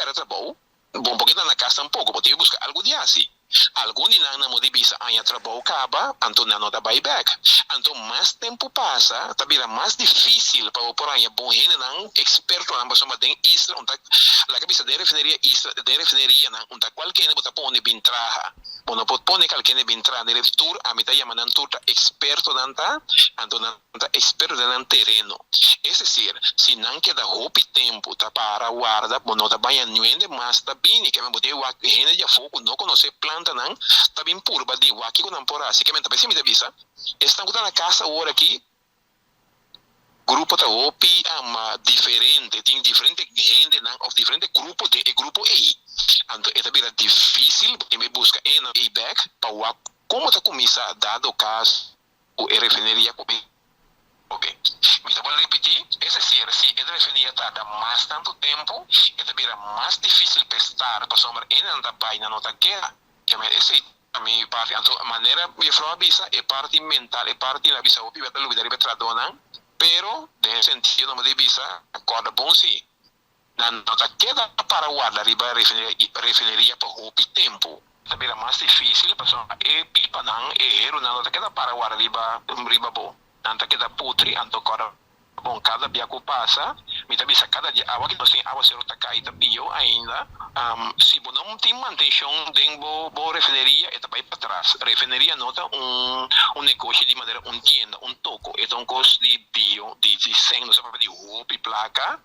pèrdè trabou, bo no por keda na kas tampoko, bo tin ku buska algu di hasi. Algun di nan na modi bisa haña trabou kaba, anto nan no ta bai bèk. Anto mas tempu pasa, ta bira mas difísil pa bo por haña bon hendenan, ekspertonan, pasobra den isla un ta, laga bisa den refineria isla, den refinerianan un ta kualke hende bo ta pone bin traha. Bo no por pone kalke hende bin traha den tur, ami ta yama nan tur ta ekspertonan ta, anto nan ta eksperto den nan tereno. Es desir, si nan keda hopi tempu ta para warda, bo no ta baña niun hende mas ta bini. Ke men bo tin wak hende di afó ku no konosé plantanan ta bin purba di wak kiko nan por hasi. Ke men ta p'esei mi ta bisa, esnan ku ta na kas awor aki, grupo ta hopi diferente, tin diferente hendenan òf diferente grupo den e grupo ei. Anto e ta bira difísil bo tin bai buska e hendenan ei bèk pa wak komo ta kuminsá dado kaso ku e refineria ku mi. Ok. Mi ta por ripití, es desir, si e refineria tarda mas tantu tempu, e ta bira mas difísil p'e start, pasobra e nan ta bai, nan no ta keda. Keme esei ta mi parti. Anto, manera juffrouw a bisa, e parti mental, e parti el a bisa hopi bia ta lubida riba e trahadónan, pero den e sentido no bo debe bisa, kòrda bon si, Nan no ta keda para warda riba refineria pa hopi tempu. Ta bira mas difícil pasobra e pipanan, e herunan no ta keda para warda riba riba bo. Nan ta keda putri, anto kòrda bon kada bia ku pasa, mi ta bisa kada dia awa ki nos tin awaseru ta kai ta pio ainda. Si bo no tin mantenshon den bo bo refineria e ta bai patras. Refineria no ta un un negoshi di manera un tienda, un toko, e ta un kos di bio, di sèn, nos ta papia di hopi plaka.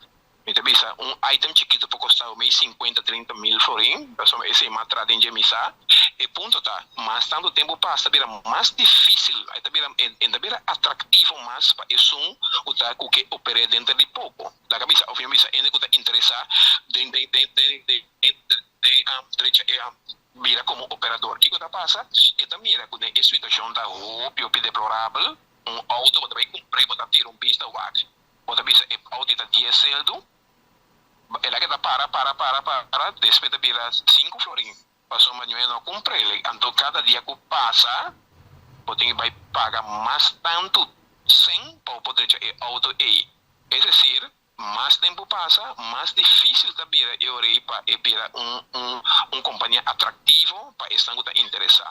Mi ta bisa un item chikito por kosta bo mei sinkuenta trinta mil florin, pasobra esei mas tra den dje mi sa. E punto ta, mas tantu tempu pasa ta bira mas difisil, e ta bira e ta bira atraktivo mas pa esun ku ta ku ke oper'é denter di poko. Laga bisa òf mi a bisa hende ku ta interesá den den den den den den drecha e bira komo operador. Kiko ta pasa? E ta mira ku den e situashon ta hopi hopi deplorabel, un outo bo ta bai kumpr'é bo ta tira un bista wak. Bo ta bisa e outo ta dies seldu, el a keda para, para, para, para, despues ta bira sinku florin, pasobra Manuel no a kumpr'el. Anto kada dia ku pasa bo tin bai paga mas tantu sen pa bo por drecha e outo ei. Es desir, mas tempu pasa, mas difisil ta bira e ora ei pa e bira un un un kompania atraktivo pa esnan ku ta interesá.